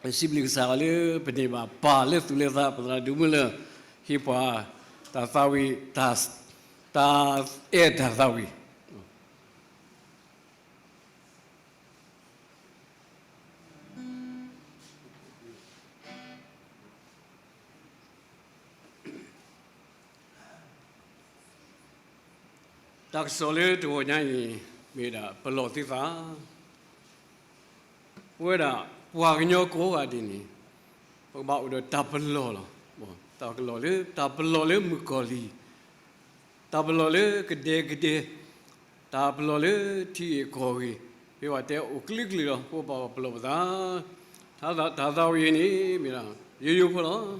စံးဘျုးကစၢ်ယွၤလၢပန့ၢ်ဘၣ်ပၢ်လၢသူၣ်လၢသး ပသရၣ်ဒိၣ်မုၢ်လၢ ဟ့ၣ်ပှၤတၢ်သးဝံၣ်, တၢ်အဲၣ်တၢ်သးဝံၣ်. တၢ်ကစီၣ်လၢတဂီၤညါအံၤန့ၣ် မ့ၢ်ဝဲဒၣ်ပလီၢ်သုသး, ပဝဲဒၣ်ပှၤကညီကိးဂၤဒဲးန့ၣ် ပကဘၣ်အိၣ်ဒီးတၢ်ပလီၢ်လီၤ. တၢ်ကလီၢ်လၢ တၢ်ပလီၢ်လၢမုၣ်ကီၤလံၢ်, တၢ်ပလီၢ်လၢကဒဲကဒဲ, တၢ်ပလီၢ်လၢထံဂ့ၢ်ကီၢ်ဂ့ၢ်, မ့ၢ်ဘၣ်တဲအိၣ်ကလုာ်ကလုာ်လီၤ. ပကဘၣ်ပလီၢ်ပသး, တၢ်သးဝံၣ်အံၤန့ၣ် မ့ၢ်ဒၣ် ယိယိဖိလီၤ.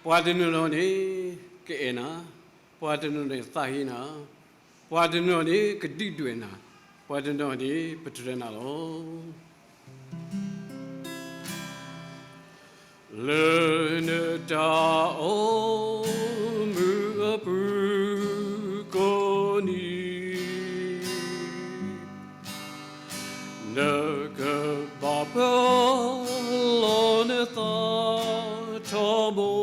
ပှၤတနီၤနီၤန့ၣ် ကအဲၣ်နၤ, ပှၤတနီၤန့ၣ်သးဟ့နၤ, ပှၤတနီၤန့ၣ်ကဒုၣ်ဒွဲၣ်နၤ, ပှၤတနီၤန့ၣ်ပတြၢၤနၤလီၤ. လၢနတၢ်အိၣ်မူအပူၤကိးနံၤ, နကဘၣ်ပလီၢ်နသးထီဘိ,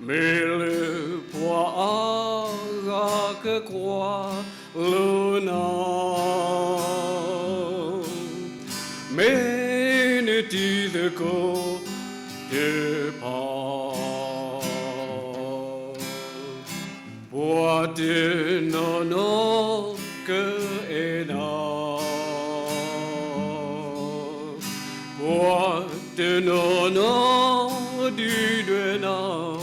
မ့ၢ်လၢပှၤအါဂၤကကွၢ်လိနၤ, မ့ၢ်နတံၤသကိးတဖၣ် ပှၤတနီၤနီၤကအဲၣ်နၤ, ပှၤတနီၤနီၤဒုၣ်ဒွဲၣ်နၤ,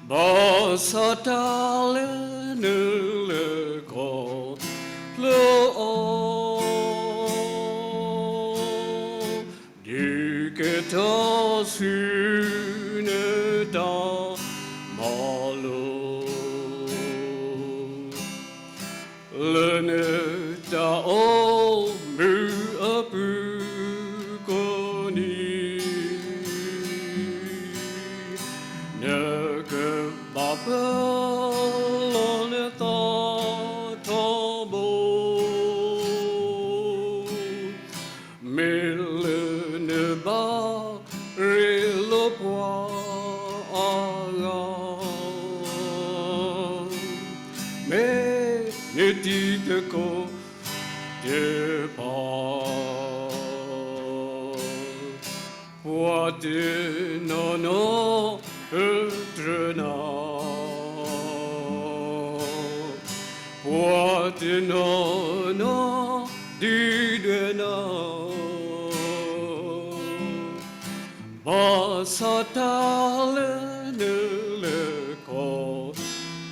ဘၣ်ဆၣ်တၢ်လၢနလဲၤခီဖျိအီၤ ဒုးကထီၣ်ဆူနတၢ်မၤလိ, လၢနတၢ်အိၣ်မူအပူၤကိးနံၤ, နကဘၣ်ပလီၢ်နသးထီဘိ, မ့ၢ်လၢနဘၣ်ရ့လိာ်ပှၤအါဂၤ, မ့ၢ်နတံၤသကိးတဖၣ် ပှၤတနီၤနီၤတြၢၤနၤ, ပှၤတနီၤနီၤဒုၣ်ဒွဲၣ်နၤ, ဘၣ်ဆၣ်တၢ်လၢနလဲၤခီ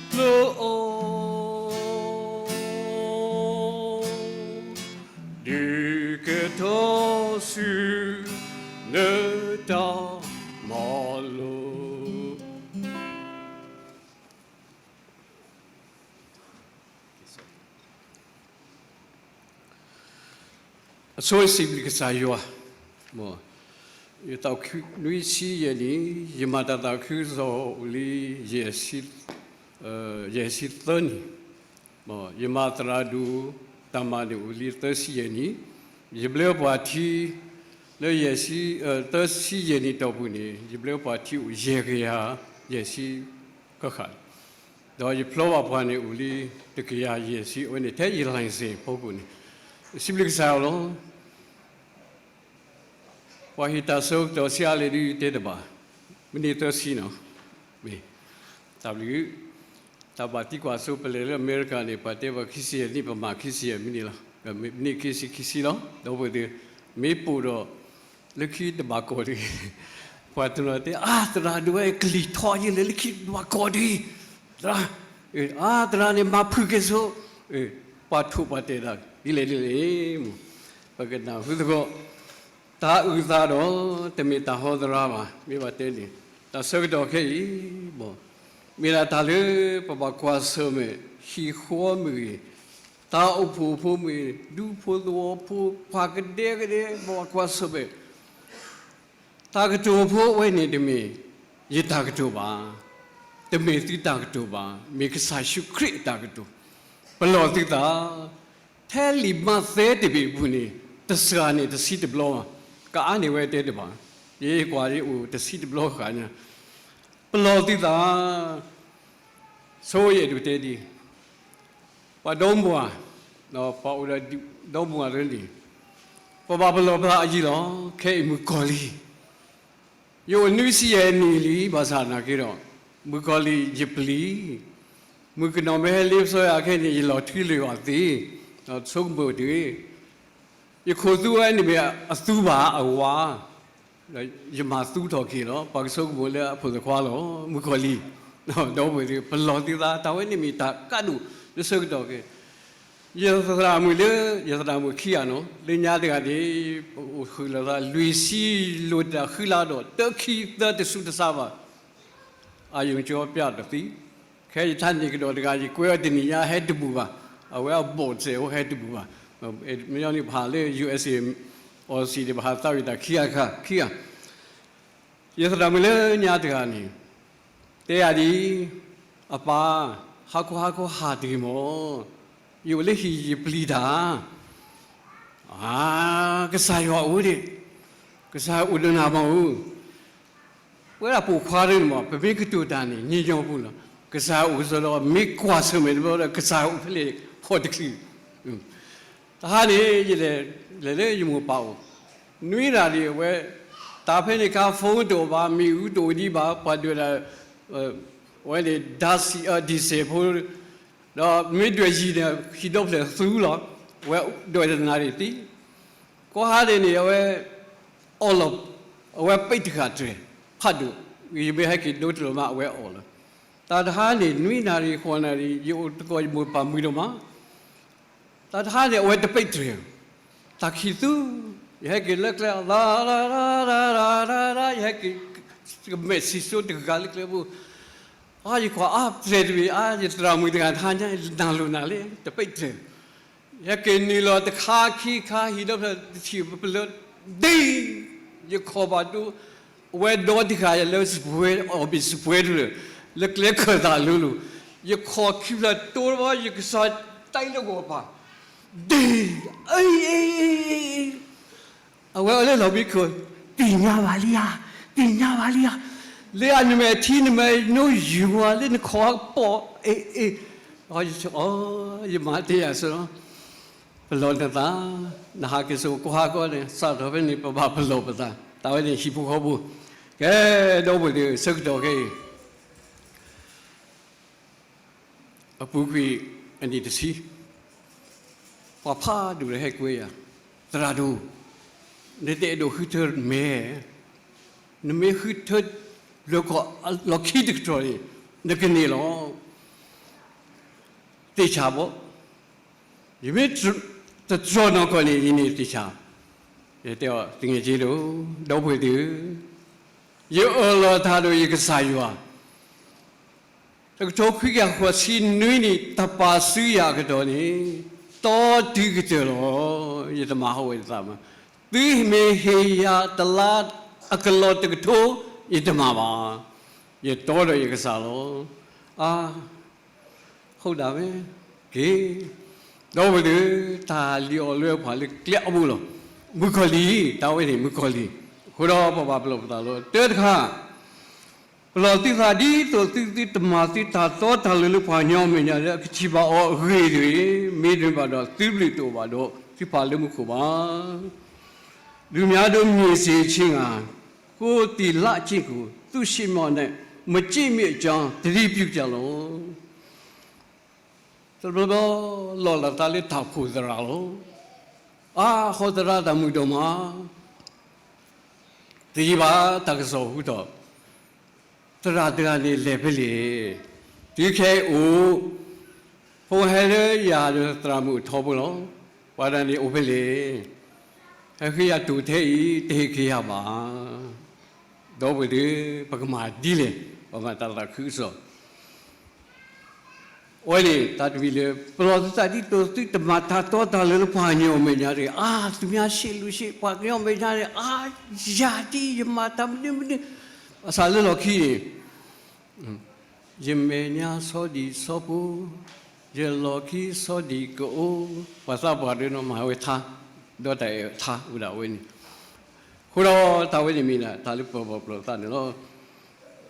ဖျိအီၤ ဒုးကထီၣ်ဆူနတၢ်မၤလိ. အဆိစံးဘျုးကစၢ်ယွၤ, ယသးခုနွံဆံယဲၢ်နံၣ်, ယမၤတၢ်သးခုကစီၣ်အိၣ်လံ ယဲၢ်ဆံသၢနံၣ်, ယမၤသရၣ်ဒိၣ်တၢ်မၤန့ၣ်အိၣ်လံသၢဆံယဲၢ်နံၣ်, ယဘျၢပှၤထံ လၢယဲၢ်ဆံ, သၢဆံယဲၢ်နံၣ်တီၢ်ပူၤန့ၣ် ယဘျၢပှၤထံအိၣ်ယဲၢ်ကယၤယဲၢ်ဆံဃၣ်ဃၣ်, ဒီးယဖျီဘၣ်ပှၤန့ၣ်အိၣ်လံတကယၤယဲၢ်ဆံ, အဝဲန့ၣ်ထဲယ license ဖီခိၣ်န့ၣ်, စံးဘျုးကစၢ်ယွၤလီၤ. ပှၤဟ့ၣ်တၢ်ဆၢကတီၢ်ဆံးအါလဲၣ်ဒုးတဲတဘၣ်, မ့ၢ်န့ၢ်သၢဆံနီၤ, မ့ၢ်, တၢ်ဘျုး, တၢ်ဘၣ်သံကွၢ်စိပလဲၤလၢအမဲရကၤန့ၣ် ပှၤတဲပှၤခံဆံယဲၢ်နံၣ် ပမၤခံဆံယဲၢ်မံးနံးလီၤ, မ့ၢ်န့ၢ်ခံဆံခံဆံလီၤ, ဒီပုၢ်ဝဲၢ်သ့ၣ်, မ့ၢ်ပိာ်ဒီး, လၢခံတဘၣ်ကီၢ်တဂ့ၤ, ပှၤတနီၤတဲ အါ သရၣ်ဒိၣ်ဝဲကလံၤထီယဲၢ်လဲၣ် လၢခံတဘၣ်ကီၢ်တဂ့ၤ, သရၣ်, အါ သရၣ်န့ၣ်မၤဖုၣ်က့ၤစိ, ပှၤထိၣ်ပှၤတဲာ်တၢ်ဒ်လဲၣ်ဒ်လဲၣ်, ပကနၢ်ဟူသကိး, တၢ်အုၣ်သးဒီး တမ့ၢ်တၢ်ဟီသရၣ်ဘၣ်, မ့ၢ်ဘၣ်တဲန့ၣ်, တၢ်ဆၢကတီၢ်ခဲအံၤ, မ့ၢ်ဒၣ်တၢ်လၢပဘၣ်ကွၢ်ဆၢၣ်မဲာ်, ဟံၣ်ဃီမ့ၢ်ဂ့ၤ, တၢ်အိၣ်ဖှိၣ်ဖိမ့ၢ်ဂ့ၤ, ဒူဖိသဝီဖိ, ပှၤကဒဲကဒဲ, ပဘၣ်ကွၢ်ဆၢၣ်မဲာ် တၢ်ကတိၤဖိဝဲန့ၣ်တမ့ၢ်ယတၢ်ကတိၤဘၣ်, တမ့ၢ်သုတၢ်ကတိၤဘၣ်, မ့ၢ်ကစၢ်ယ့ၣ်ၡူးခရံာ်အတၢ်ကတိၤ, ပလီၢ်သုသး, ထဲလံာ်မးသဲတဘ့ၣ်အပူၤန့ၣ် တစှၤန့ၣ်တဆံတဘျီဘၣ်, ကအါန့ၢ်ဝဲတဲတဘၣ်, ယကွၢ်ယအိၣ်တဆံတဘျီဃာ်ညါ, ပလီၢ်သုသး, ဆိယအဲၣ်ဒိးတဲဒ်အံၤ, ပှၤဒီမါဝၤ, ပှၤအိၣ်ဒီးဒီမါဝၤတဂၤန့ၣ်, ပဘၣ်ပလီၢ်ပသးအယံာ်လီၤ. ခဲအံၤမုၣ်ကီၤလံၤ ယအိၣ်နွံဆံယဲၢ်နံၣ်လံ, ဘၣ်ဆၣ်နာ်က့ဒီး မုၣ်ကီၤလံၤယပျံၤ, မုၣ်ကနီၤမ့ၢ်ဟဲလ့ပစီယၤခဲအံၤန့ၣ် ယလီၤထွံလၢာ်အီၤသ့, ဒီးဆိကမိၣ်တဂ့ၤ, ယခိၣ်သူဝဲန့ၣ်မ့ၢ်အသူဘၣ်အဝၤ, ဒီးယမၤသူထီၣ်က့ၤလီၤ. ပှၤကဆိကမိၣ်လၢအဖိသၣ်ခွါလီၤ, မုၣ်ကီၤလံၤ, ဒီပုၢ်ဝဲၢ်သ့ၣ် ပလီၢ်သုသး, တၢ်ဝဲန့ၣ်မ့ၢ်တၢ်ကါဒိၣ်လၢဆၢကတီၢ်က့ၤ ယသရၣ်မုၣ်လၢ ယသရၣ်မုၣ်ခံဂၤနီၤ, လၢညါတဂၤန့ၣ် ပအိၣ်ဃုာ်လိာ်သးလွံၢ်ဆံလိာ်တၢ်ဃံလၤဒီး တၢခံသၢတစူတစါဘၣ်, အယုံကၠီပျၢ်တသံ, ခဲယထါန့ၢ်ကဒီးတဂၤ ယကွဲအီၤတနံၤညါဟဲတဘူးဘၣ်, အဝဲအဘီၣ်စဲးအိၣ်ဟဲတဘူးဘၣ်, မ့ၢ်ညီနုၢ်ပဟးလၢ ယူၢ်အ့းအ့း အီစံးဒီး ပဟးသးဝံၣ်တၢ်ခံဂၤခါ, ခံဂၤ ယသရၣ်မုၣ်လၢညါတဂၤန့ၣ် တဲယၤဒ်အံၤ, အပၢ်, ဟါခီဟါခီဟးတဂ့ၤမၢ်, ယအိၣ်လၢဟံၣ်ယပျံၤတၢ်, အၢ, ကစၢ်ယွၤအိၣ်ဒံး, ကစၢ်အိၣ်ဒီးနၤမၢ်ဧၢ, ပဝဲဒၣ်ပိာ်ခွါဒ်န့ၣ်မၢ် ပမ့ၢ်ကတိၤတၢ်န့ၣ် ညီညီဖိလီၤ, ကစၢ်အိၣ်ကစီဒီး မ့ၢ်ကွၢ်ဆၢၣ်မဲာ်တဘျီဒီး ကစၢ်အိၣ်ဖဲလဲၣ် ဖီၣ်တချုး တဟါန့ၣ် ယလဲၤ လဲၤလၢယမိၢ်ပၢ်အိၣ်, နွံနၣ်ရံၣ်အဝဲ, တၢ်ဖဲန့ၣ်အခါ phone တအိၣ်ဘၣ်, မ့ၣ်အူတအိၣ်ဒံးဘၣ်, ပှၤဒွဲၣ်ဒၣ်, အဝဲန့ၣ် ဓာတ်ဆီ, အၢ, ဒံၣ်စဲးဖိ, ဒီးမ့ၢ်ဒွဲၣ်ယံၤန့ၣ် ဟံၣ်ဒီဖျၢၣ်သူလီၤ, အဝဲဒွဲၣ်တနၣ်ရံၣ်သံ, ကိးဟါန့ၣ်န့ၣ် အဝဲ, အီၣ်လီၤ, အဝဲပ့းတဃာ်တြဲၤ, ဖးဒိၣ်, ယမ့ၢ်ဟဲက့ၤဒိတလီၤမး အဝဲအီၣ်လီၤ, တၢ်တဟါန့ၣ် နွံနၣ်ရံၣ်ဃိးနၣ်ရံၣ် ယအိၣ်သကိးယမိၢ်ပၢ်မုာ်ဒိၣ်မး တၢ်တဟါန့ၣ် အဝဲတပ့းတြဲၤ, တၢ်ခံးသူ, ယဟဲက့ၤလၢကျဲ, ရၤရၤရၤရၤရၤ, ယဟဲက့ၤ, ကမဲာ်ဆံးစိတဂၤလၢကျဲပူၤ, အါ ယကွၢ်အါ ပျဲၢ်တဘ့ၣ်အါ, ယသရၣ်မုၣ်တဂၤတဟါညါ နၢ်လိၤနၤလဲၣ် တပ့းတြဲၤ, ယဟဲက့ၤနုာ်လီၤတခါခံခါ ဟံၣ်ဒီဖျၢၣ်တထံၣ်ပလၢ, ဒ့, ယခီၣ်ဘၣ်ဒိ အဝဲဒီတဂၤယၤလၢစပှဲ, အီၣ်ဘ့ၣ်စပှဲတဖျၢၣ်, လၢကျဲခၢၣ်သးလိၤလိၤ, ယခီၣ်ခံဖျၢၣ်တိဘီ ယကစၢ်တၢ်လၢဂီၤပၤ, ဒ့, အ့, အဝဲအီၤလၢလီၢ်မံခိၣ်, သ့ၣ်ညါဘၣ်လံဧါ, သ့ၣ်ညါဘၣ်လံဧါ, လၢအနမဲာ်ထံနမဲာ်နိယုၤဝဲလၢနခီၣ်ပီၣ်, အ့, အ့, ယမၤတ့ၢ်ယၤစ့ၢ်လီၤ ပလီၢ်နသး, နဟးက့ၤစိာ်ကိးဟါခီန့ၣ် စးထီၣ်ဖဲန့ၣ် ပဘၣ်ပလီၢ်ပသး, တၢ်ဝဲန့ၣ်ဟံၣ်ဖိဃီဖိ, ကဲ, ဒီပုၢ်ဝဲၢ်သ့ၣ် ဆၢကတီၢ်ခဲအံၤ, အပူၤကွံာ်အနံၣ်တဆံ, ပှၤဖးဒိၣ်လၢဟဲကွဲယၤ, သရၣ်ဒိၣ်, နတအဲၣ်ဒိးဃုထၢမဲာ်, နမ့ၢ်ဃုထၢ, လၢကီၢ်လီၢ်ခံတကတီၢ်န့ၣ်, နကန့ၢ်လီၤ သ့ၣ်ဆၣ်ဘၣ်, ယမ့ၢ်တတြီၢ်နီၢ်ကီၢ်န့ၣ် ယန့ၢ်သ့ၣ်ဆၣ်, ယတဲအီၤ သငယ်ချင်းတို့, ဒီပုၢ်ဝဲၢ်သ့ၣ်ဧၢ, ယအၢၣ်လီၤအသးဒီးယကစၢ်ယွၤ, တကထိခွံကယၤဃိးဆံနွံနံၣ် တၢ်ပာ်စုယၤအကတီၢ်န့ၣ်, တီတုၤကတၢၢ်လီၤ, ယတမၤဟီၣ်ဝဲယသးဘၣ်, သုမ့ၢ်ဟ့ၣ်ယၤတလါအကလီၢ်တကထိ, ယတမၤဘၣ်, ယတီဒီးယကစၢ်လီၤ. အါ ဟုတ်တာပဲ, က့ၤ, ဒီပုၢ်ဝဲၢ်သ့ၣ်, တၢ်လံၣ်အီၣ်လၢပှၤလၢကျဲအဘိလီၤ, မုၣ်ကီၤလံၢ်, တၢ်ဝဲန့ၣ်မုၣ်ကီၤလံၢ်, အဃိဒီးပဘၣ်ပလီၢ်ပသးလီၤ. တၢတခါ, ပလီၢ်သုသးဒ်သိးသုသုတမၤသုတၢ်တီတၢ်လိၤလၢပှၤကညီအမဲာ်ညါလၢအကထံၣ်ဘၣ်အီၤအဂ့ၢ်တဂ့ၤ, မ့တမ့ၢ်ဘၣ်ဒီးသုဘျုးတအိၣ်ဘၣ်ဒီးသုပာ်လၢမူခိၣ်ဘၣ်. လူများတို့ မြင်စေခြင်းငှာ ကိုယ်သိလကျင့်ကို သူ့ရှေ့မှောက်၌ မကြည့်မီအကြောင်း သတိပြုကြလော့. တဘျီဘျီလီၢ်လၤသးလၢတၢ်အိၣ်ဖှိၣ်သရၣ်လီၤ. အါ ဟီသရၣ်တၢ်မုာ်ဒိၣ်မး, တယံာ်ဘၣ်တၢ်ကစီၣ်ဟူထီၣ်, သရၣ်တဂၤန့ၣ်လဲၤဖဲလဲၣ်, တုၤခဲအံၤအိၣ်, ဖိဟဲလၢယၤဒီးသရၣ်မုၣ်ထီဘိလီၤ. ပှၤတဂၤန့ၣ်အိၣ်ဖဲလဲၣ်, ဟဲဃ့ယၤတိၢ်ထဲအံၤ တဟ့ၣ်က့ၤယၤဘၣ်. ဒီပုၢ်ဝဲၢ်သ့ၣ်, ပကမၤဒ်လဲၣ်, ပမၤတၢ်သးခုကစီၣ် အဝဲန့ၣ် တၢ်တမံၤလၢ ပလီၢ်သုသးဒ်သိးသုတမၤတၢ်တီတၢ်လိၤလၢပှၤကညီအမဲာ်ညါတဂ့ၤ. အါ သူများရှေ့လူရှေ့ ပှၤကညီအမဲာ်ညါန့ၣ် အါ ယၤဒ်ယမၤတၢ်မနုၤမနုၤ, ဘၣ်ဆၣ်လၢလီၢ်ခံန့ၣ် ယမဲာ်ညါဆီဒံၣ်ဆီဖိ, ယလီၢ်ခံဆီဒံၣ်ကအိၣ်, ပှၤသးပှၢ်ဒၢနီၢ်မၤဝဲထါ, ဒီးတၢ်အဲၣ်ထါအိၣ်ဒၣ်ဝဲန့ၣ်, အဃိဒီးတၢ်ဝဲန့ၣ်မ့ၢ်ဒၣ်တၢ်လၢပလီၢ်ပလီၢ်သးန့ၣ်လီၤ.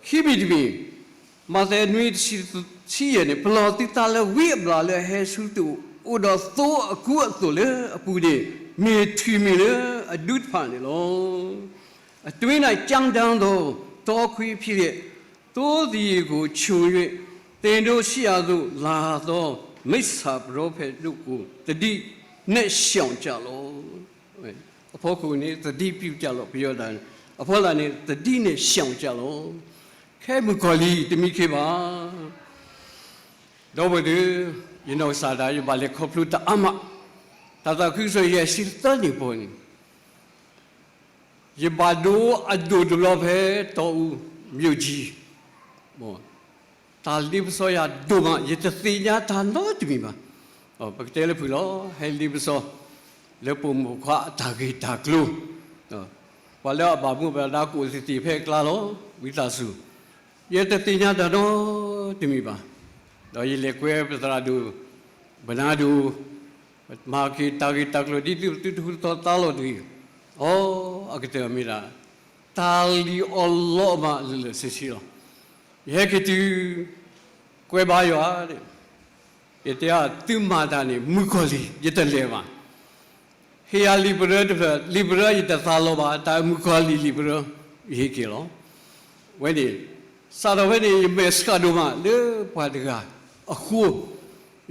ခံမံၤတမံၤ, မးသဲနွံတဆံယဲၢ်န့ၣ်, ပလီၢ်သုသးလၢဝံအဘျၣ်လၢအဟဲဆူသုအိၣ်, အိၣ်ဒီးသိအကူအသိးလၢအပူၤန့ၣ်, မ့ၢ်ထွံၣ်မံၤလၢအဒူတဖၣ်န့ၣ်လီၤ. အတွင်း၌ ကြမ်းတမ်းသော တောခွေးဖြစ်လျက်, သိုးသရေကိုခြုံ၍ သင်တို့ရှိရာသို့လာသော မိစ္ဆာပရောဖက်တို့ကို သတိနှင့်ရှောင်ကြလော့. အဖီခိၣ်န့ၣ် သတိပြုကြလော့, ပယီၤတၢ်န့ၣ်, အဖီလာ်န့ၣ် သတိနဲ့ရှောင်ကြလော့, ခဲမုၢ်ကီၢ်လံၤတမံခ့ဘၣ်. ဒီပုၢ်ဝဲၢ်သ့ၣ်, ယနီၢ်ကစၢ်ဒၣ် ယဘၣ်လဲၤခီဖျိတၢ်အါမး, တၢ်သးခုကစီၣ်ယဲၢ်ဆံသၢနံၣ်ဖိန့ၣ် ယဘၣ်ဒိအဒိၣ်တဘျီဖဲတီအူ မြို့ကြီး, တၢ်လ့ပစီယၤဒိၣ်မး, ယတသ့ၣ်ညါတၢ်နီတမံၤဘၣ်. ပကတဲလၢဖုၣ်လီၤ, ဟဲလ့ပစီ လၢပိာ်မုၣ်ဖိခွါအတၢ်ဂ့ၢ်တၢ်ကျိၤ, ပှၤလၢအဘၣ်မူဘၣ်ဒါကအိၣ်သ့ၣ်သ့ၣ်ဖဲအကျါလီၤ, ဝံသးစူၤ, ယတသ့ၣ်ညါတၢ်နီတမံၤဘၣ်. ဒီးယလဲၤကွဲပသရၣ်ဒိၣ် ဘနါဒိၣ်, မၤက့ၤတၢ်ဂ့ၢ်တၢ်ကျိၤ ဒ်သုတဟူးသီသါလီၤတဂ့ၤ, အိ အကတၢၢ်မ့ၢ်ဒၣ် တၢ်လံၣ်အီၣ်လီအီၣ်မးလၢာ်လၢာ်ဆ့ဆ့လီၤ. ယဟဲက့ၤတုၤ ကွဲဘါယွၤ, ယတဲအီၤ သုမၤတၢ်န့ၣ် မုၣ်ကီၢ်လံၢ် ယတလဲၤဘၣ်. ဟ့ၣ်ယၤလံာ်ပရၢတဖျၢၣ်, လံာ်ပရၢယတသးလီဘၣ်, တၢ်မုၣ်ကီၢ်လံၢ်လံာ်ပရၢ ယဟ့ၣ်က့ၤလီၤ. ဝဲန့ၣ်, စးထီၣ်ဖဲန့ၣ် ယမဲာ်ဆှးဒိၣ်မးလၢပှၤတဂၤအဃိ,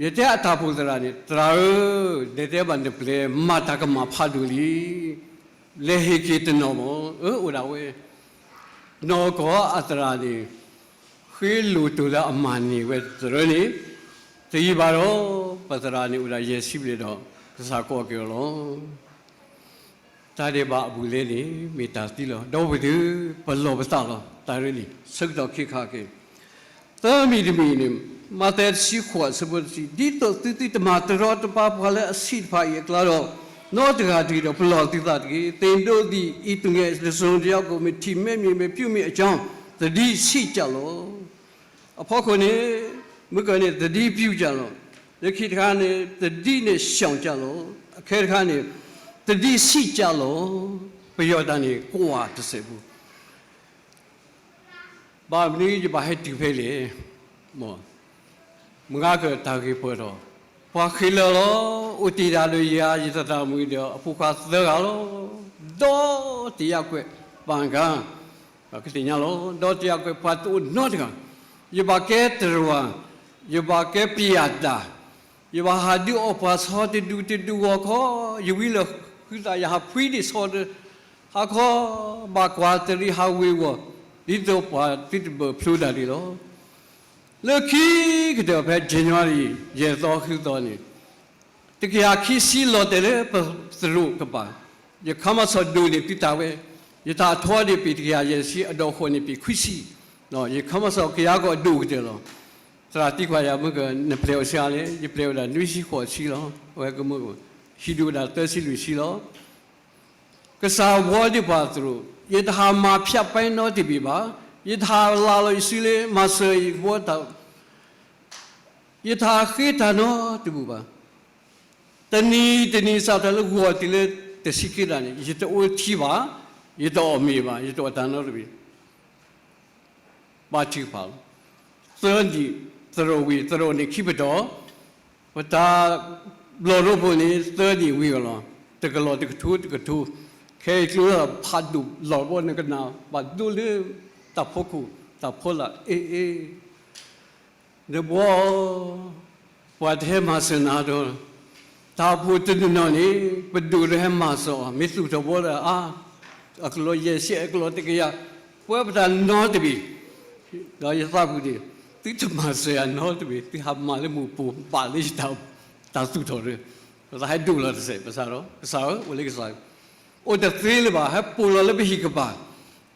ယတဲအတၢ်အိၣ်ဖှိၣ်သရၣ်န့ၣ်, သရၣ်ဧၢ, နတဲဘၣ်နပျဲၤ မၤတၢ်ကမၣ်ဖးဒိၣ်လံ, လဲၤဟ့ၣ်က့ၤတနီၤမး, အၢ အိၣ်ဒၣ်ဝဲ. နီၢ်ကီၢ်အသရၣ်န့ၣ် ဃ့လိၢ်တိၢ်လၢအမၤန့ၢ်ဝဲသရၢန့ၣ်, တယံာ်ဘၣ်ဒီး ပသရၣ်န့ၣ်အိၣ်ဒၣ်ယဲၢ်ဆံဘျဲၣ်ဒီး ကစၢ်ကိးက့ၤအီၤလီၤ. တၢ်ဒဲးဘးအဘူးအလဲန့ၣ် မ့ၢ်တၢ်သံလီၤ. ဒီပုၢ်ဝဲၢ်သ့ၣ်, ပလီၢ်ပသးလီၤ. တၢ်ရ့န့ၣ် ဆၢကတီၢ်ခဲခါက့ၤ သၢမံၤတမံၤန့ၣ်, မးသဲတဆံဃိး အဆၢဖိတဆံ, ဒ်သိးသုသုတမၤတရီတပါပှၤလၢအဆံးတဖၣ်အံၤအကျါဒီး, နီတဂၤတဂ့ၤဒီး ပလီၢ်သုသးတက့ၢ်. သင်တို့သည် ဤသူငယ်တစုံတယောက်ကို မထီမဲ့မြင်ဘဲ ပြုမည်အကြောင်း သတိရှိကြလော့. အဖီခိၣ်န့ၣ်, မုၣ်ကီၢ်န့ၣ် သတိပြုကြလော့, လၢခံတခါန့ၣ် သတိနဲ့ရှောင်ကြလော့, အခဲတခါန့ၣ် သတိရှိကြလော့, ပယီၤတၢ်န့ၣ် ကွၢ်တစဲးပူၤ ဘၣ်မနုၤယဘၣ်ဟဲတုၤဖဲလဲၣ်. မုၢ်ဂၤကတၢၢ်ဂ့ၤပၢၢ်ထီၣ်, ပှၤဃ့လၢာ်လီၤ, အိၣ်တ့ၢ်တၢ်ဒီးယၤ ယသရၣ်မုၣ်ဒီး အဖိခွါသၢဂၤလီၤ. ဒီတယၢ်ကွဲးပှၤဂၤ, ကသ့ၣ်ညါလီၤ, ဒီတယၢ်ကွဲးပှၤတအိၣ်နီတဂၤ, ယဘၣ်ကဲတရဝၤ, ယဘၣ်ကဲပယၢ်တၢ်, ယဘၣ်ဟးဒုးအီၣ်ပှၤဆီတဒူတဒူဂီၤခီ, ယဝံလၢဃုသးယဟးဖှံဒံးဆီတ ဟါခီ, ဘၣ်ကွၢ်တရံးဟးဝ့ၤဝီၤ, ဒ်သိးပှၤသုတဘၢၣ်ဖျိတၢ်ဒံးလီၤ. လၢခံကတၢၢ်ဖဲ January ယဲၢ်သီဃုသီန့ၣ်, တကယၤခံဆံလီၤတဲာ်လၢပ သရိာ်ကပၤ, ယခါမၤစီၣ်ဒိၣ်န့ၢ်သုတၢ်ဝဲ, ယတၢ်အထီန့ၣ်ပ့ၢ်တကယၤယဲၢ်ဆံ အဒီးဃိးန့ၣ်ပ့ၢ်ခွံဆံ, ယခါမၤစီၣ်ကယၤကီၢ်ဒိၣ်ကတၢၢ်လီၤ. သရၣ်သံကွၢ်ယၤ မုၢ်ကၢၢ် နပျဲၢ်အိၣ်ဆံးအါလဲၣ်, ယပျဲၢ်ဝဲဒၣ်နွံဆံဃိးဆံလီၤ. အဝဲကမုၢ် ဟံးဒိၣ်ဝဲဒၣ်သၢဆံလွံၢ်ဆံလီၤ. ကစၢ်ဝီဒံးပှၤသရိာ်, ယတဟးမၤဖၠးပဲနီတဘ့ၣ်ဘၣ်, ယတဟးလၢလီၤယစုလၢမၤစၢၤယကဘီတၢ်, ယတဟးဃ့တၢ်နီတဘူၣ်ဘၣ်. တနံၤတနံၤစးထီၣ်လၢဂီၤတုၤလၢ တဆံခံသီန့ၣ် ယတအိၣ်ထံဘၣ်, ယတအီၣ်မ့ၤဘၣ်, ယတအီၣ်တၢ်နီတဘ့ၣ် ဘါထုကဖၣ်လီၤ. သၢနံၣ်သရိာ်ဝံၤ, သရိာ်န့ၣ်ခံပတီၢ်, ပတၢ်ဘျီၣ်ရိဖှိၣ်န့ၣ် သၢနံၣ်ဝံၤအလီၢ်, တကလီၢ်တကထိတကထိ, ခဲအံၤကျိလၢဖးဒိၣ်လီၢ်ဘီနကနၣ် ဘၣ်ဒိလၢတၢ်ဖီခိၣ်တၢ်ဖီလာ် အ့ၣ်အ့ၣ် နဘှီ ပှၤတဟဲမၤစၢၤနၤဒီး တၢ်အိၣ်ဖှိၣ်တနီၤနီၤန့ၣ် ပဒိၣ်ဒီးဟဲမၤစၢၤအီၤ မ့ၢ်သူၣ်ထီၣ်ဘှီဒီးအါ, အကလီၢ်ယဲၢ်ဆံ အကလီၢ်တကယၤ, ပှဲၤပတၢ်နီတဘ့ၣ်, ဒီးယသးပူၤန့ၣ် သုတမၤစၢၤယၤနီတဘ့ၣ်, သုဟးမၤလၢမုၢ်ပိာ်ဘၣ်လၢယတၢ်သူၣ်ထီၣ်ဒီး, ပသးဟဲဒိၣ်လီၤတစဲး ပစးဒီး ကစၢ်ဧၢ အိၣ်လၢကစၢ် အိၣ်တသ့လၢၤဘၣ် ဟဲပိာ်လီၤလၢပဟံၣ်ကပၤ,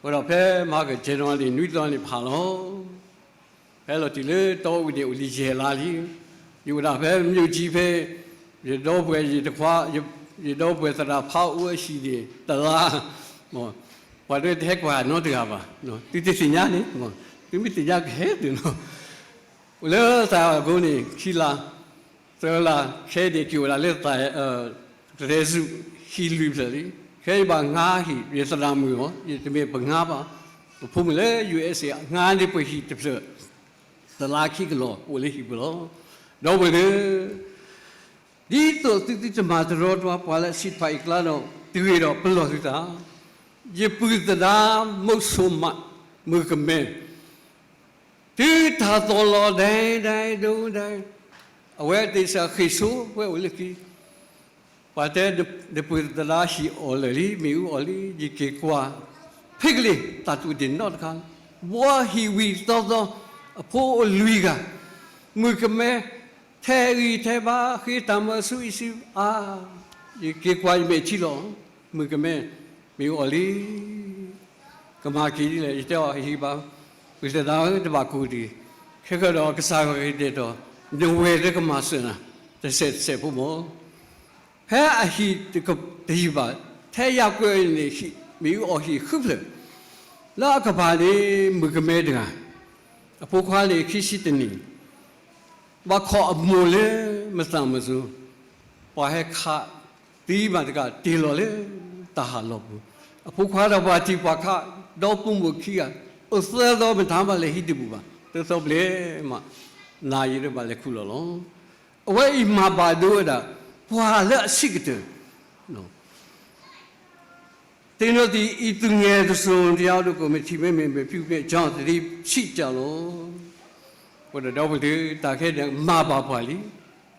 အဃိဒီးဖဲမဟါက January နွံသီန့ၣ်ဖးလီၤ. ဖဲလီၤတုၤလၢတီအူန့ၣ် အိၣ်လံယဲၢ်လါလံ. ယအိၣ်ဒၣ်ဖဲ မြို့ကြီး ဖဲ ယဒီပုၢ်ဝဲၢ်ယတခွါ, ယဒီပုၢ်ဝဲၢ်သရၣ်ဖးအိၣ်အဟံၣ်န့ၣ် တလါ, ပှၤတဟဲကွၢ်နီတဂၤဘၣ်, သုတသ့ၣ်ညါန့ၣ်, သုမ့ၢ်သ့ၣ်ညါကဟဲသုနီၤ, အိၣ်လၢသးအကိန့ၣ် ခံလါ သၢလါ ခဲအံၤန့ၣ် က့ၤအိၣ်ဒၣ်လၢသး တရဲစု ဟံၣ်လွံၢ်ဖျၢၣ်လံ. ခဲအံၤဘၣ်ငါဟံၣ် ယသရၣ်မုၣ်အီၤ ယတမ့ၢ်ပငါဘၣ်. ပဖိမုၣ်လၢ ယူၣ်အ့း အ့း အံၤ ငါန့ၣ်ပဟံၣ်တဖျၢၣ် သၢလါခံကလီၤ အိၣ်လၢဟံၣ်ပူၤလီၤ. ဒီပုၢ်ဝဲၢ်သ့ၣ်ဧၢ, ဒ်သိးသုသုတမၤတရီတပါပှၤလၢအဆံးတဖၣ်အံၤအကျါဒီး တဂ့ၤဒီးပလီၢ်သုသး, ယပုၢ်သဒါ မုဆိမး မုၣ်ကမဲ သုတၢ်သီၣ်လီၤဒဲဒဲဒိဒဲ, အဝဲသ့ၣ်စ့ၢ်ဃ့ၢ်ဆိ ဝဲအိၣ်လၢခံ, ပှၤတဲ နပုၢ်သဒါဟံၣ်အီၣ်လၢာ်လံ မ့ၣ်အူအီၣ်လံ, ယက့ၤကွၢ် ဖဲကလ့ၢ် တၢ်တူၢ်ဒ့ၣ်နီတခါ, ဘှီဟံၣ်ဝံၤသီသီ, အဖိအိၣ်လွံၢ်ဂၤ, မုၣ်ကမဲ ထဲးဂံၢ်ထဲးဘါ ဃ့တၢ်မၤဆူအံၤဆူအါ, ယက့ၤကွၢ်ယမဲာ်ထံလီၤ, မုၣ်ကမဲ မ့ၣ်အူအီၣ်လံ ကမၤက့ၤဒ်လဲၣ်, ယတဲအီၤ ဟံၣ်ဘၣ်, ပုၢ်သဒါဧၢ တဘၣ်ကိၢ်တဂ့ၤ, ခဲကဒီးကစၢ်ယွၤကတဲာ်ကတီၤ, နဝဲၢ်လၢကမၤစၢၤနၤ တစဲးတစဲးဖိမၢ်. ဖဲအဟံၣ်တယံာ်ဘၣ်, ထဲယၤကွဲးန့ၣ် မ့ၣ်အူအီၣ်ဟံၣ်ဃုဖျၢၣ်, လၢအကပၤန့ၣ် မုၣ်ကမဲတဂၤ, အဖိခွါန့ၣ် ခံဆံတနံၣ်, ဘၣ်ခိးအမိၢ်လၢမသးမုၢ်စိၤ, ပှၤဟဲခးသံမးတကး တ့ၢ်လီၤလၢတၢ်ဟးလီၢ်ပူၤ, အဖိခွါဒီးပှၤထံၣ်ပှၤခး ဒီပုၢ်ဝဲၢ်ခံဂၤ, အိၣ်သၢသီမတၤမးလဲၤဟံးတဘူၣ်ဘၣ်, သၢသီဘျဲၣ်မး, နၤယံၤဒီးဘၣ်လဲၤခူၣ်လီၤလီၤ. အဝဲအံၤမၤဘၣ်ဒိဝဲဒၣ် ပှၤလၢအဆံးကတၢၢ် သ့ၣ်နီၣ်သံ အံၤသူငယ်တစိၤ တရားဥဒိၣ် ကော်မတီ မ့မ့ၢ် မ့ၢ် ပြုပြင်ပြောင်း သတိရှိကြလော့. အဃိဒီး ဒီပုၢ်ဝဲၢ်သ့ၣ် တၢ်ခဲအံၤန့ၣ် မၤဘၣ်ပှၤလံ,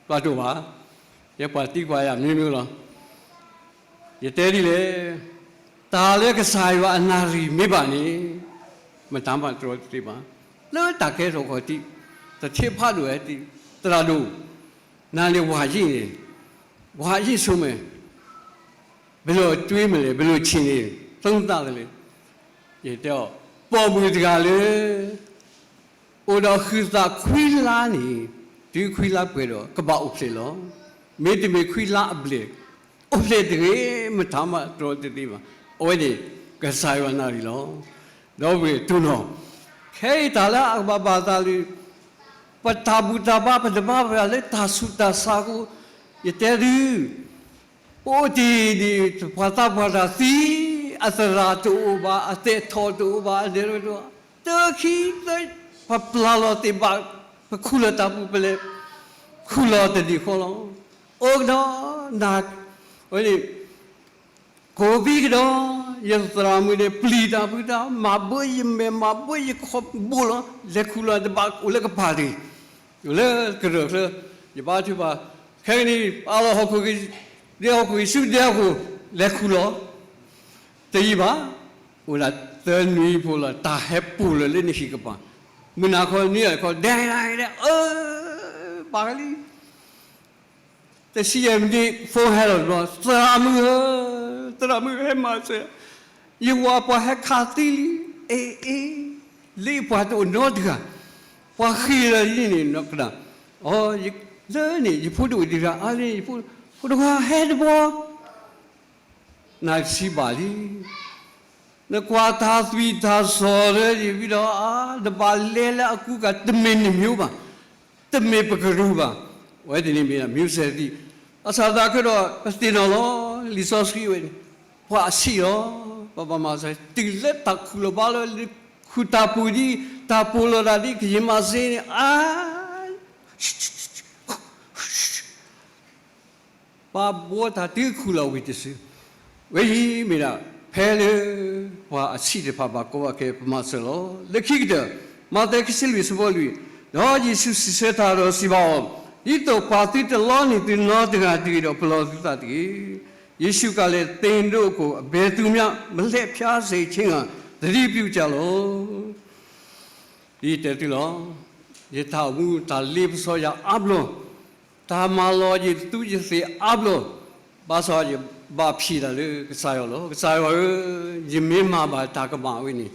ပှၤတအိၣ်ဘၣ်, ယဲပှၤသံကွၢ်ယၤ မျိုးမျိုးလီၤ. ယတဲဒ်လဲၣ်, တၢ်လၢကစၢ်ယွၤအနၣ်ရံၣ်မ့ၢ်ဘၣ်န့ၣ် မတၤမၤတြီတသ့ဘၣ်. လၢတၢ်ကဲထီၣ်ခီၣ်ထံး တထံဖးဒိၣ်ဝဲသ့ၣ်, သရၣ်ဒိၣ် နၤန့ၣ်ဝၤယံာ်န့ၣ်, ဝၤယံာ်ဆိမ့ၢ်, ဘယ်လိုတွေးမလဲ, ဘယ်လိုထင်လဲ, သုံးသပ်လဲၣ်. ယတဲအီၤ, ပိာ်မုၣ်တဂၤလၢ အိၣ်ဒီးဃုာ်သးခွံလါန့ၣ်, တုၤခွံလါပှဲၤဒီး ကဘၣ်အိၣ်ဖျဲၣ်လီၤ. မ့တမ့ၢ်ခွံလါအဘျဲၣ် အိၣ်ဖျဲၣ်တဂ့ၤ, မတၤမၤတြီတသ့ဘၣ်. အဝဲန့ၣ် ကစၢ်ယွၤနၣ်ရံၣ်လီၤ. ဒီပုၢ်ဝဲၢ်တိၢ်နီၣ်, ခဲအံၤတၢ်လၢအကဘၣ်ဘၣ်သးလၢ ပတၢ်ဘူၣ်တၢ်ဘါ ပတဘါပှၤလၢတၢ်ဆူးတၢ်ဆါအဃိ, ယတဲသု, ပအိၣ်တ့ၢ်ဒံး ပှၤသးပှၢ်တၢ်သံ, အသရၣ်တအိၣ်ဘၣ်, အသဲးထီၣ်တအိၣ်ဘၣ်, အဒဲတအိၣ်ဘၣ်, တခံသၢ ပပျၢ်လီၤသ့ၣ်ဘၣ်, ပခူၣ်လီၤတၢ်ပူၤ ပလဲၤခူၣ်လီၤတနံၤဃီလီၤ. အိၣ်ကဒီးနၤ, အဝဲန့ၣ် ကိးဘံကဒီး, ယသရၣ်မုၣ်န့ၣ် ပျံၤတၢ်ဖုးတၢ်, မၤဘၢယမဲာ် မၤဘၢယခီၣ်ဘိလီၤ, လဲၤခူၣ်လီၤတဘၣ် အိၣ်လၢကပၤတဂ့ၤ, အိၣ်လၢကရၢၢ်ချၢ, ယဘါထုကဖၣ်, ခဲကနံၣ် ပာ်လီၤဟီၣ်ခိၣ်, ဒဲဟီၣ်ခိၣ် ဆူဒဲဟီၣ်ခိၣ် လဲၤခူၣ်လီၤ, တယံာ်ဘၣ်, အိၣ်ဒၣ်သၢနွံဖိလီၤ, တၢ်ဟဲပိာ်လၢာ်လၢနဟံၣ်ကပၤ, မုၢ်နၤခီနွံနၤခီ ဒဲဒဲဒဲ, အၢ, ဘၣ်လံ တဆံယဲၢ်မံးနံး ဖိဟဲလီၤတဘျီ, သရၣ်မုၣ်ဧၢ, သရၣ်မုၣ်ဟဲမၤစၢၤ, ယဝၤပှၤဟဲခးသံလံ, အ့ အ့, လၢပှၤတအိၣ်နီတဂၤ, ပှၤဃ့ၢ်လီၤယန့ၣ်နီၢ်ကနၣ်, အ, လၢန့ၣ် ယဖိတအိၣ်ဒံးတဂၤအါလံ, ယဖိ, ဖိတဂၤဟဲတဘျီ နၤတဆံဘၣ်လံ, နကွၢ်တၢ်သွံၣ်တၢ်စီၣ်လၢယံၤဝံၤဒီး အါ, နဘၣ်လဲၤလၢအကူကၤ တမ့ၢ်နမျိုးဘၣ်, တမ့ၢ်ပကရူၢ်ဘၣ်, အဝဲတန့ၣ်မ့ၢ်ဒၣ် မျိုးဆက်သစ်, ဘၣ်ဆၣ်သနာ်က့ဒီး ပသ့ၣ်နီၣ်လီၤ, လံာ်စီဆှံဝဲန့ၣ်, ပှၤအဆံးလီၤ, ပဘၣ်မၤစၢၤ, တုၤလၢတၢ်ခူၣ်လီၤဘါလီၤ, ခူၣ်တၢ်ပူၤဒ်, တၢ်ပူၤလီၤတၢ်ဒ် ကယံာ်မၤစ့န့ၣ်, အါ ပှၤဘှီတၢ်တုၤခူၣ်လီၤဝံၤတစု, ဝဲအံၤမ့ၢ်ဒၣ် ဖဲလၢပှၤအဆံးတဖၣ်ဘၣ်ကီဘၣ်ခဲ ပမၤစၢၤလီၤ. လၢခံကတၢၢ်, မးသဲ ခံဆံလွံၢ် ဆၢဖိလွံၢ်, ဒီးယ့ၣ်ၡူးစံးဆၢတၢ်ဒီးစံးဘၣ်အီၤ, ဒ်သိးပှၤသုတလီန့ၢ်သုနီတဂၤတဂ့ၤဒီး ပလီၢ်သုသးတဂ့ၤ. ယ့ၣ်ၡူးကလဲၣ်သ့ၣ်ဒိၣ်ခိၣ် အဘယ်သူမျှ မလှည့်ဖြားစေခြင်းငှာ သတိပြုကြလော့. ဒ်ယတဲသုလီၤ, ယတၢ်အိၣ်မူ တၢ်လ့ပစီယၤအါဘျီ, တၢ်မၤလီၤယသူယသ့ၣ်အါဘျီ, ဘၣ်ဆၣ်ယဘၣ်ဖံးတၢ်လၢကစၢ်ယွၤလီၤ. ကစၢ်ယွၤဧၢ, ယမ့ၢ်မၤဘၣ်တၢ်ကမၣ်ဝဲန့ၣ်,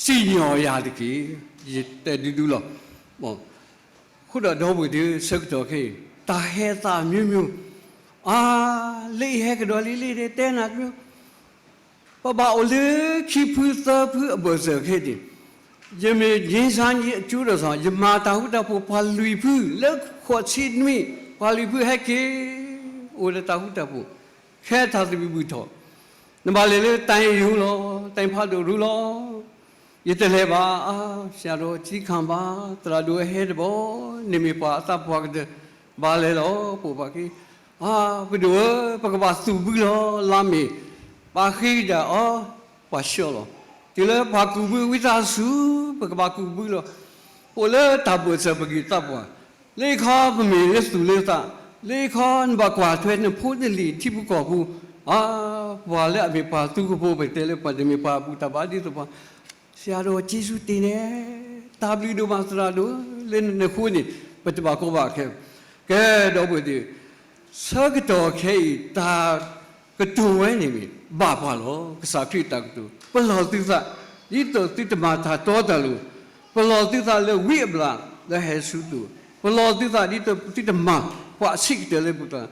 စံၣ်ညီၣ်ယၤတက့ၢ်, ယတဲဒူဒူလီၤ. အဃိဒီးဒီပုၢ်ဝဲၢ်သ့ၣ် ဆၢကတီၢ်ခဲအံၤ တၢ်ဟဲသးမျိုးမျိုး, အါ, လၢအံၤဟဲကဒီးလံလံ တဲနၤတမံၤ ပဘၣ်အိၣ်လၢခံဖုသၢဖုအဘၢၣ်စၢၤခဲအံၤ, ယမ့ၢ် ငြိမ်းချမ်းရေးအကျိုးတော်ဆောင် ယမၤတၢ်ဃူတၢ်ဖိး ပှၤလွံၢ်ဖု လၢဃိးဆံနွံ ပှၤလံၤဖုဟဲက့ၤ အိၣ်ဒီးတၢ်ဃူတၢ်ဖိး, ခဲတၢ်သဘံၣ်ဘုၣ်ထီၣ်, နဘၣ်လဲၤလၢတၢ်အ့ၣ်ရူလီၤ, တၢ်အ့ၣ်ဖးဒိၣ်ရူလီၤ, ယတလဲၤဘၣ်, အါ, ဆရာတော် ကံခၣ်ဘၣ်, သရၣ်ဒိၣ်ဝဲဟဲတဘျီ, န့ၣ်မ့ၢ်ပှၤအသးပှၢ်ကတၢၢ်, ဘၣ်လဲၤလီၤ, ပိာ်ဘၣ်က့ၤ, အါ, ပဒိၣ်ဧၢ, ပကဘၣ်သူၣ်ဘုလီၤ, လါမ့ၤ, ပာ်ဃ့ကဒါအီၤ, ပှၤဆှၢလီၤ, တုၤလၢပှၤကူၣ်ဘုဝံသးစူၤ, ပကဘၣ်ကူၣ်ဘုလီၤ, အိၣ်လၢတၢ်ဘၢၣ်စၢၤပဂံၢ်သးပှၢ်, လၢယခီပမ့ၢ်လၢသူၣ်လၢသး, လၢယခီနဘၣ်ကွၢ်ထွဲနဖိနလံၤထံဖိကီၢ်ဖိ, အါ, ပှၤလၢအမ့ၢ်ပှၤသူခိၣ်ဖိ ပတဲလၢပှၤတမ့ၢ်ပှၤဘူၣ်တၢ်ဘါဒ်သိးပှၤ, ဆရာတော် က့စူတ့န့ၣ်, တၢ်ဘျုးဒိၣ်မးသရၣ်ဒိၣ်, လၢနဃိန့ၣ် ပတဘၣ်ကီဘၣ်ခဲ, ကဲဒီပုၢ်ဝဲၢ်သ့ၣ်, ဆၢကတီၢ်ခဲအံၤ တၢ်ကတိၤဝဲန့ၣ်မ့ၢ် ဘၣ်ပှၤလီၤ, ကစၢ်ခရံာ်တၢ်ကတိၤ, ပလီၢ်သုသး, ဒ်သိးသုတမၤတၢ်တီတၢ်လိၤ, ပလီၢ်သုသးလၢဝံအဘျၣ်လၢဟဲဆူသု, ပလီၢ်သုသးဒ်သိးသုတမၤပှၤအဆံးကတၢၢ်လၢပူၤတၢ်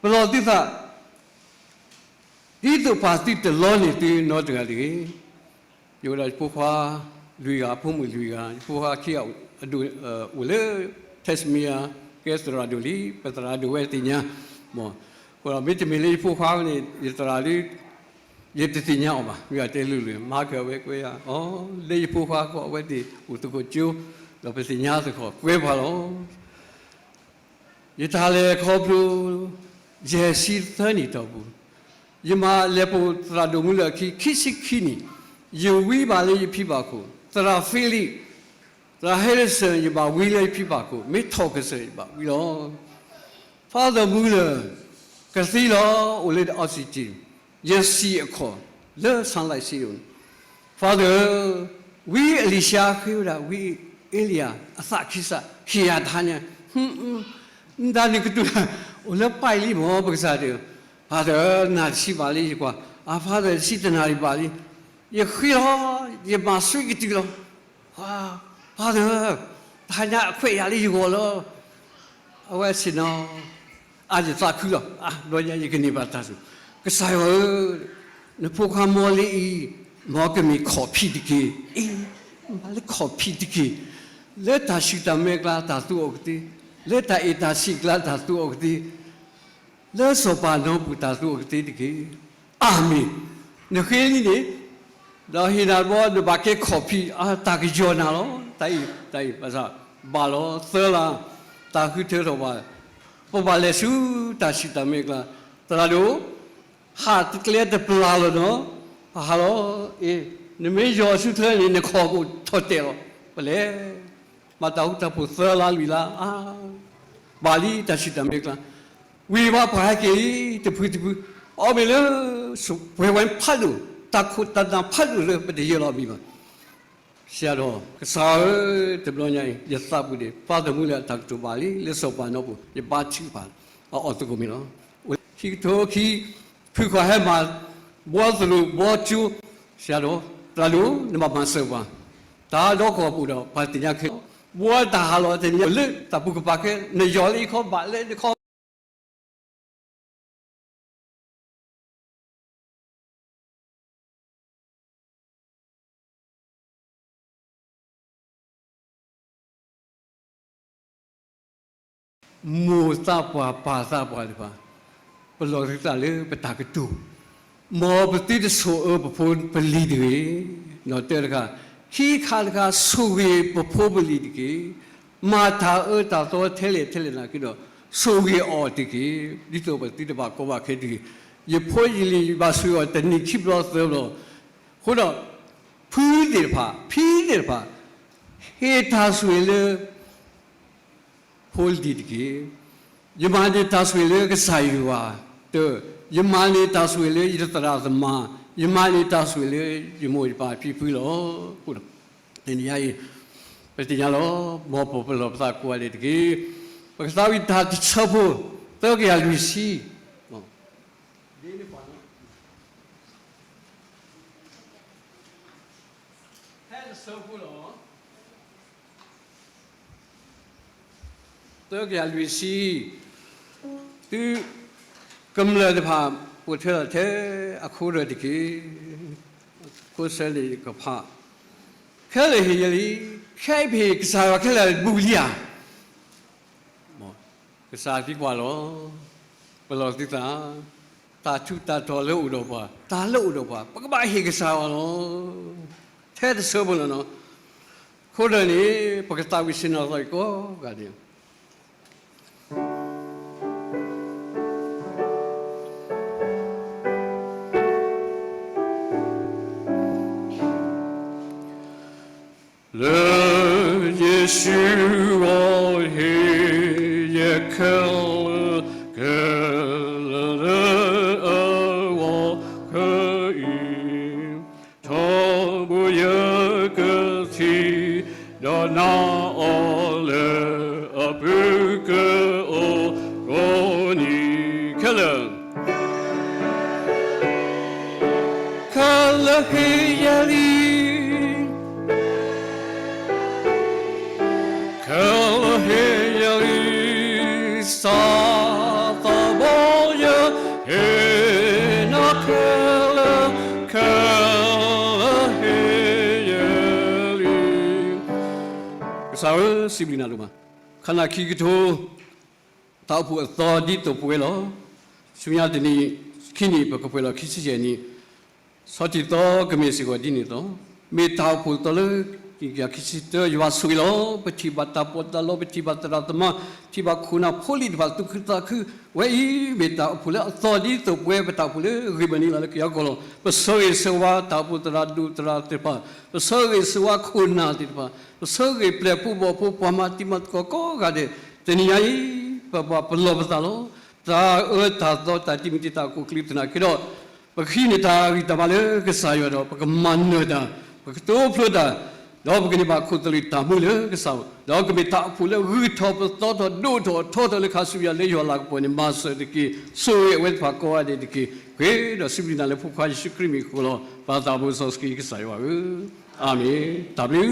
ပလီၢ်သုသး, ဒ်သိးပှၤသုတလီန့ၢ်သုနီတဂၤတဂ့ၤ. ယအိၣ်ဒီးယဖိခွါလွံၢ်ဂၤ, အဖိမုၣ်လွံၢ်ဂၤ, ယဖိခွါခံဂၤအိၣ်လၢ Tasmania, ကဲသရၣ်ဒိၣ်လံ, ပသရၣ်ဒိၣ်ဝဲသ့ၣ်ညါ, အဃိဒီးမ့တမ့ၢ်လၢယဖိခွါန့ၣ် ယသရၣ်ဒိၣ် ယတသ့ၣ်ညါအီၤဘၣ်, မ့ၢ်အတဲလိၤလိၤ မၤက့ၤအဝဲကွဲယၤ, အီ, လၢယဖိခွါဃီအဝဲသ့ၣ်အိၣ်သကိးကၠိ, ဒီးပသ့ၣ်ညါသကိးကွဲပှၤလီၤ. ယတၢ်လဲၤခီဖျိ ယဲၢ်ဆံသၢနံၣ်တီၢ်ပူၤ, ယမၤလဲၤပိာ်သရၣ်ဒိၣ်မူလၢအခံ ခံဆံခံနံၣ်, ယဝံဘၣ်လၢယဖံဘၣ်ခိၣ်, သရၣ် Philip, သရၣ် Harrison ယဘၣ်ဝံလၢယဖံဘၣ်ခိၣ်, မ့ၢ်ထီၣ်ကစၢၢ်ယဘၣ်ဝံလီၤ. Father Muller ကသံလီၤ, အိၣ်လၢ oxygen, ယစံၣ်အခီၣ်လၢ sunlight စ့ၢ်ကီးန့ၣ်, Father, ဝံအ့လံၡါဃ့ဝဲဒၣ် ဝံအ့လံယၤ အသးခံစး ခံဂၤတဟါညါ, မတၤနကတိၤ, အိၣ်လၢပၢ်အံၤလံမ့ၢ် ပကစၢ်ဒၣ်, Father နၤတဆံဘၣ်လံ ယကွၢ်, အါ Father တဆံတနၣ်ရံၣ်ဘၣ်လံ, ယဃ့လီၤ, ယမၤဆှံကတုၤလီၤ. အါ Father, တဟါညါအခွဲးယာ်လၢယဂီၢ်လီၤ. အဝဲဆ့ၣ်နီၤ အါယသးခုလီၤ, အါ ဘျီညါယကန့ၢ်ဘၣ်တၢ်ဆိၣ်, ကစၢ်ယွၤဧၢ, နဖိခွါမ်လ့အံၤ မ်ကမ့ၢ်ခီၣ်ဖံးတက့ၢ်, အ့, မၤလၢခီၣ်ဖံးတက့ၢ်, လၢတၢ်ဆူၣ်တၢ်မဲာ်အကျါတၢ်သူအီၤကသ့, လၢတၢ်အဲၣ်တၢ်ဆံးအကျါတၢ်သူအီၤကသ့, လၢစီၤပၤနီပူၤတၢ်သူအီၤကသ့တက့ၢ်. အၤမ့ၣ်. နဃ့လံန့ၣ်, ဒီးဟ့ၣ်နၤတဘျီ နဘၣ်ကဲခီၣ်ဖံး, အါ တၢ်ကယီၤနၤလီၤ. တၢ်အံၤ, တၢ်အံၤ, ဘၣ်ဆၣ်, ဘၣ်လီၤသၢလါ, တၢ်ဃုထၢထီၣ်ဘၣ်, ပဘၣ်လဲၤဆူတၢ်ဆူၣ်တၢ်မဲာ်အကျါ, သရၣ်ဒိၣ်, ဟးတကျဲတပျၢ်လီၤနီၤ, ဟးလီၤ, အ့, နမ့ၢ်ယီၤဆူချၢန့ၣ် နခီၣ်ကအိၣ်ထီၣ်တဲာ်လီၤ, ပလဲၤ မၤတၢ်ဃူတၢ်ဖိးသၢလါလွံၢ်လါ, အါ, ဘၣ်လံတၢ်ဆူၣ်တၢ်မဲာ်အကျါ, ဝံၤဘၣ်ပှၤဟဲက့ၤလံ တဖုတဖု, အီၣ်မ့ၢ်လၢ ပှဲၤဝဲဖးဒိၣ်, တၢ်ခိၣ်တၢ်နၢ်ဖးဒိၣ်လၢပတယၢၤလီၤမံၤဘၣ်. ဆရာတော်, ကစၢ်ဧၢ, တဘျီညါအံၤ ယသးပူၤန့ၣ် ပၢ်သမူလၢအတၢ်ကတိၤဘၣ်လံ လၢစီၤပၤနီပူၤ ယဘါထုကဖၣ် အအီၣ်သကိးမ့ၢ်လီၤ. ခံကထိခံ, ဖုခွါဟဲမၤ ဘှီသရိာ်ဘှီကၠိ, ဆရာတော်, သရၣ်ဒိၣ် နဘၣ်မၤစၢၤပှၤ, တၢ်ဒီကီၢ်ပူၤဒီး ပှၤသ့ၣ်ညါခဲလၢာ်, ဘှီတၢ်ဟးလီၤတနံၤလၢတၢ်ပူၤကပၤခဲ, နယီၤလၢယခီ ဘၣ်လၢနခီ မိၢ်သးပှၢ်ပၢ်သးပှၢ်တဖၣ်, ပလီၢ်သုသးလၢပတၢ်ကတိၤ, မ်ပသုတဆိၣ်အၢပဖိပလံၤတဂ့ၤ, နီၢ်တၢတခါ, ခံခါတခါ ဆိၣ်ဂ့ၤပဖိပလံၤတက့ၢ်. မၤတၢ်အၢတၢ်သီထဲလဲၣ်ထဲလဲၣ်နာ်က့ဒီး ဆိၣ်ဂ့ၤအီၤတက့ၢ်. ဒ်သိးပသုတဘၣ်ကီဘၣ်ခဲတဂ့ၤ. ယဖိယလံၤယဘၣ်ဆိၣ်ဂ့ၤအီၤတနံၤခံဘျီသၢဘျီ, အဃိဒီး ဖုသ့ၣ်တဖၣ် ဖံသ့ၣ်တဖၣ်, ဟ့ၣ်တၢ်ဆိၣ်ဂ့ၤလၢ ဖိလံၤတက့ၢ်. ယမၤန့ၢ်တၢ်ဆိၣ်ဂ့ၤလၢကစၢ်ယွၤ, တၢ, ယမၤန့ၢ်တၢ်ဆိၣ်ဂ့ၤလၢယသရၣ်သမါ, ယမၤန့ၢ်တၢ်ဆိၣ်ဂ့ၤလၢယမိၢ်ယပၢ်ဖံဖုလီၤ. အဃိဒီး တနံၤညါအံၤ ပသ့ၣ်ညါလီၤ, မ်ပပလီၢ်ပသးကိးဂၤဒဲးတက့ၢ်. ပကသးဝံၣ်တၢ်တဆၢဖိ, သၢကယၤလွံၢ်ဆံ ဖဲတဆၢဖိလီၤ. သၢကယၤလွံၢ်ဆံ, သုကမျၢၢ်တဖၣ် ပိာ်ထွဲလီၤထဲအခိၣ်ရၢၢ်တက့ၢ်. ခိၣ်ဆၢန့ၣ်ကဖး, ခဲလၢာ်ဟ့ၣ်ယၤလံ, ခဲအံၤပဟ့ၣ်ကစၢ်ယွၤခဲလၢာ်ဘူးလံဧါ. ကစၢ်သံကွၢ်လီၤ, ပလီၢ်သုသး, တၢ်ထူးတၢ်တီၤလၢအိၣ်ဒီးပှၤ, တၢ်လၢအိၣ်ဒီးပှၤ, ပကဘၣ်ဟ့ၣ်ကစၢ်ယွၤလီၤ. ထဲတဆၢဖိလီၤနီၤ. အဃိဒီးန့ၣ် ပကသးဝံၣ်ဆ့ၣ်နီၤသီအံၤကိးဂၤဒဲး လၢယ့ၣ်ၡူးအဟ့ၣ်ယဲခဲလၢာ်, ခဲလၢာ်လၢအဂီၢ်ခဲအံၤ, ထီဘိယကထံၣ်ဒီးနၤအီၤလၢအပူၤကအိၣ်ကိးနံၤ, ခဲလၢာ် ခဲလၢာ်ဟ့ၣ်ယဲလံ, ခဲလၢာ်ဟ့ၣ်ယဲလံ, စီၤသးဘီယဟ့ၣ်နၤခဲလၢာ်, ခဲလၢာ်ဟ့ၣ်ယဲလံ. ကစၢ်ဧၢ, စံးဘျုးနၤဒိၣ်မး, ခါနၢ်ခံကထိ တၢ်အိၣ်ဖှိၣ်အသီဒ်သိးပဝဲလီၤ. ဆူညါတနံၤခံနံၣ် ပကပှဲၤလီၤခံဆံယဲၢ်နံၣ်, ဆီထံၣ်သီကမ့ၢ်စ့ၢ်ကီးဒ်န့ၣ်အသိး, မ့ၢ်တၢ်အိၣ်ဖှိၣ်သီလၢ ခံဆံတၢ ယွၤဆိၣ်ဂ့ၤလီၤ. ပထံၣ်ဘၣ်တၢ်ပီးတၢ်လီ, ပထံၣ်ဘၣ်သရၣ်သမါ, ထံၣ်ဘၣ်ခိၣ်နၢ်ဖိလံၤတဖၣ်သူၣ်ခုသးခု, ဝဲအံၤမ့ၢ်တၢ်အိၣ်ဖှိၣ်လၢအသီဒ်သိးပဝဲ ပတၢ်အိၣ်ဖှိၣ်လၢဂ့ၤဘၣ်န့ၣ်လီၤ. လၢကယီကီၢ်လီၤ. ပဆၢဂ့ၤဆၢဝါတၢ်အိၣ်ဖှိၣ်သရၣ်ဒိၣ်သရၣ်သ့ၣ်တဖၣ်, ပဆၢဂ့ၤဆၢဝါခိၣ်နၢ်သ့ၣ်တဖၣ်, ပဆၢဂ့ၤပျဲၢ်ဖိဘီၣ်ဖိ ပှၤမၤတံၤမၤသကိးကိးဂၤဒဲး, တနံၤညါအံၤ ပပှၤပလီၢ်ပသးလီၤ. တၢ်အၢတၢ်သီတၢ်တံၤမုၢ်တံၤသကိးအကျိၤသနာ်က့ဒီး, ပကဟံးန့ၢ်တၢ်ဂံၢ်တၢ်ဘါလၢကစၢ်ယွၤဒီး ပကမၤနၢၤတၢ်, ပကတိဖျိတၢ်, ဒီးပကန့ၢ်ဘၣ်ခိၣ်သလုးတၢ်မူလၢကစၢ်, ဒီးကမ့ၢ်တၢ်အိၣ်ဖှိၣ်လၢဂုၢ်ထီၣ်ပသီထီၣ် ဒိၣ်ထီၣ်ထီထီၣ်လၢခါဆူညါလၢယွၤလၤကပီၤန့ၣ် မၤစၢၤတက့ၢ်. ဆိၣ်ဂ့ၤအဝဲသ့ၣ်တဖၣ်ကိးဂၤဒဲးတက့ၢ်. ပဃ့ဒီးစံးဘျုးနၤလၢဖိခွါယ့ၣ်ၡူးခရံာ်မံၤအဃိလီၤ. ပၢ်သးဘိစီဆှံကစၢ်ယွၤဧၢ, အၤမ့ၣ်. တၢ်ဘျုး